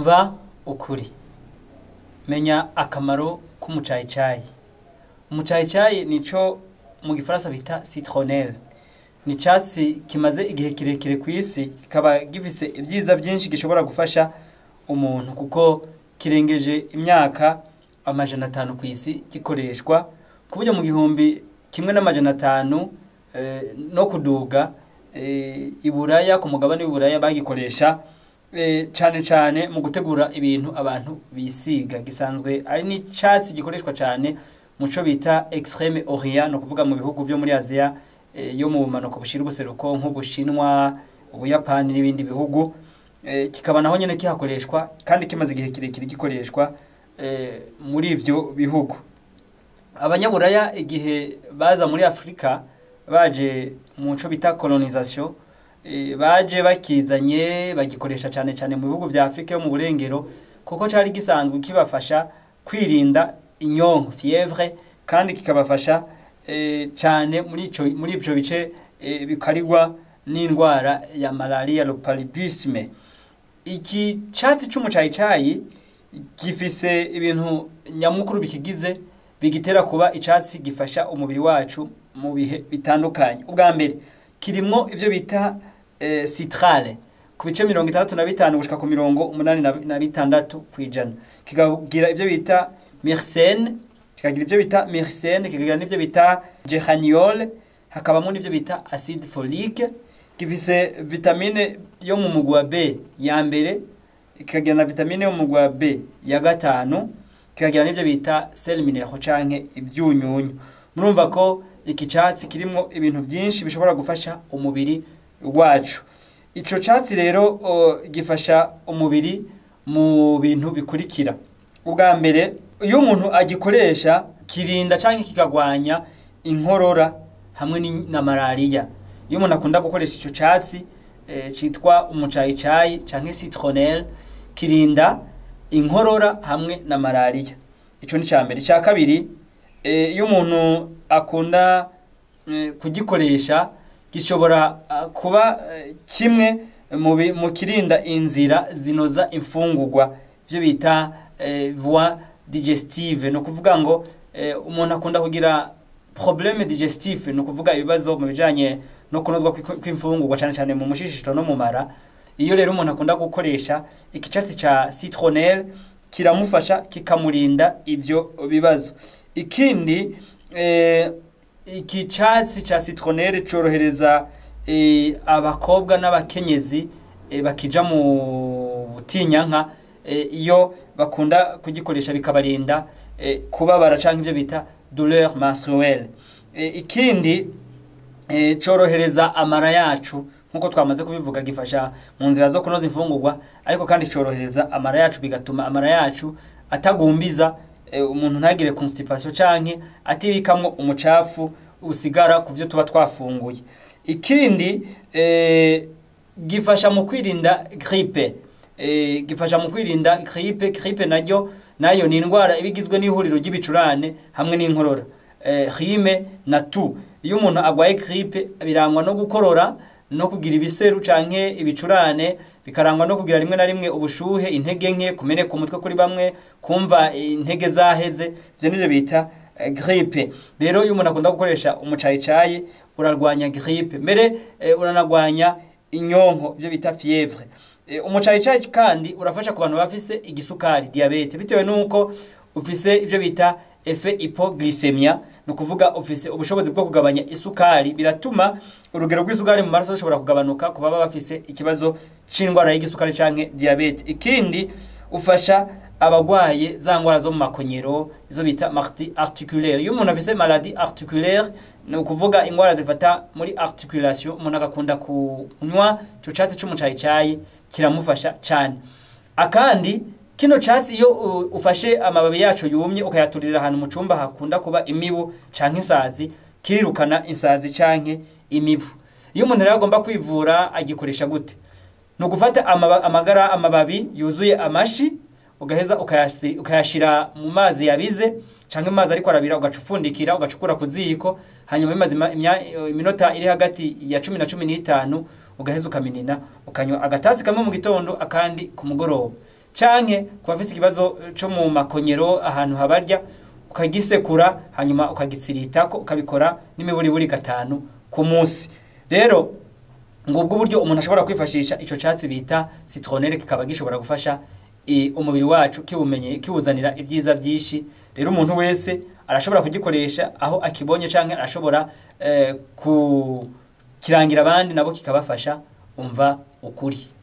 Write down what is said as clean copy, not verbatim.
Umva ukuri, menya akamaro k'umucayicayi. Umucayicayi nico mu gifaransa bita citronelle. Ni icatsi kimaze igihe kirekire kw'isi, kikaba gifise ivyiza vyinshi gishobora gufasha umuntu kuko kirengeje imyaka 500 kw'isi gikoreshwa, ku buryo mu 1500 no kuduga iburaya, ku mugabane w'iburaya bagikoresha cane cane mu gutegura ibintu abantu bisiga. Gisanzwe ari n'icatsi gikoreshwa cane muco bita Extreme Orient, no kuvuga mu bihugu vyo muri Aziya yo mu bumanuko bushira ubuseruko nk'Ubushinwa, Ubuyapani n'ibindi bihugu. Kikaba naho nyene kihakoreshwa kandi kimaze igihe kirekire gikoreshwa muri ivyo bihugu. Abanyaburaya igihe baza muri Afrika baje mu co bita colonisation, baje bakizanye bagikoresha cane cane mu bihugu vya Afrika yo mu burengero, kuko cari gisanzwe kibafasha kwirinda inyonko, fièvre, kandi kikabafasha cane muri ivyo bice bikarigwa n'indwara ya malaria, le paludisme. Iki catsi c'umucayicayi gifise ibintu nyamukuru bikigize bigitera kuba icatsi gifasha umubiri wacu mu bihe bitandukanye. Ubwa mbere, kirimwo ivyo bita citrale ku bice 65 gushika ku 86%, kikagira ivyo bita myrcène, kikagira n'ivyo bita géraniol, hakabamwo n'ivyo bita acide folique. Gifise vitamine yo mu mugwi wa B ya mbere, kikagira na vitamine yo mu mugwi wa B ya gatanu, kikagira n'ivyo bita sels minéraux canke ivyunyunyu. Murumva ko iki catsi kirimwo ibintu vyinshi bishobora gufasha umubiri wacu. Ico catsi rero gifasha umubiri mu bintu bikurikira. Ubwa mbere, iyo umuntu agikoresha kirinda canke kikagwanya inkorora hamwe na malariya. Iyo umuntu akunda gukoresha ico catsi citwa umucayicayi canke citronelle, kirinda inkorora hamwe na malariya. Ico ni mbere. Ica kabiri, iyo umuntu akunda kugikoresha gishobora kuba kimwe mu kirinda inzira zinoza imfungurwa, ivyo bita voie digestive. Ni ukuvuga ngo umuntu akunda kugira problème digestif, ni ukuvuga ibibazo mu bijanye no kunozwa kw'imfungurwa, cane cane mu mushishito no mu mara. Iyo rero umuntu akunda gukoresha iki catsi ca citronelle, kiramufasha kikamurinda ivyo bibazo. Ikindi, iki catsi ca citronelle corohereza abakobwa n'abakenyezi bakija mu butinyanka. Iyo bakunda kugikoresha bikabarinda kubabara canke ivyo bita douleur menstruelle. Ikindi, corohereza amara yacu. Nkuko twamaze kubivuga, gifasha mu nzira zo kunoza imfungurwa, ariko kandi corohereza amara yacu, bigatuma amara yacu atagumbiza, umuntu ntagire constipation canke atibikamwo umucafu usigara ku byo tuba twafunguye. Ikindi, gifasha mu kwirinda grippe. Grippe naryo nayo ni indwara iba igizwe n'ihuriro ry'ibicurane hamwe n'inkorora, rhume na toux. Iyo umuntu agwaye grippe, birangwa no gukorora no kugira ibiseru canke ibicurane, bikarangwa no kugira rimwe na rimwe ubushuhe, intege nke, kumeneka umutwe kuri bamwe, kumva intege zaheze. Ivyo nivyo bita grippe. Rero iyo umuntu akunda gukoresha umucayicayi, urarwanya grippe, mbere uranagwanya inyonko, ivyo bita fièvre. Umucayicayi kandi urafasha ku bantu bafise igisukari, diabète, bitewe nuko ufise ivyo bita effet hypoglycémia, ni ukuvuga ufise ubushobozi bwo kugabanya isukari. Biratuma urugero rw'isukari mu maraso rushobora kugabanuka ku baba bafise ikibazo c'indwara y'igisukari canke diabète. Ikindi, ufasha abagwaye za ngwara zo mu makonyero, izo bita maladie articulaire. Iyo umuntu afise maladie articulaire, ni ukuvuga ingwara zifata muri articulation, umuntu agakunda kunywa ico catsi c'umucayicayi, kiramufasha cane. Akandi, kino catsi iyo ufashe amababi yaco yumye ukayaturira ahantu mu cumba hakunda kuba imibu canke insazi, kirirukana insazi canke imibu. Iyo umuntu rero agomba kwivura, agikoresha gute? Ni ugufata amagara, amababi yuzuye amashi, ugaheza ukayashira mu mazi yabize canke mu mazi ariko arabira, ugaca ufundikira, ugacukura ku ziko. Hanyuma bimaze iminota iri hagati ya 10 na 15, ugaheza ukaminina, ukanywa agatasi kamwe mu gitondo, akandi ku mugoroba. Canke ku bafise ikibazo co mu makonyero, ahantu habarya, ukagisekura hanyuma ukagitsiritako, ukabikora n'imiburiburi 5 ku munsi. Rero ngubwo uburyo umuntu ashobora kwifashisha ico catsi bita citronelle, kikaba gishobora gufasha umubiri wacu, kiwumenye, kiwuzanira ibyiza byinshi. Rero umuntu wese arashobora kugikoresha aho akibonye, canke arashobora kukirangira abandi nabo kikabafasha. Umva ukuri.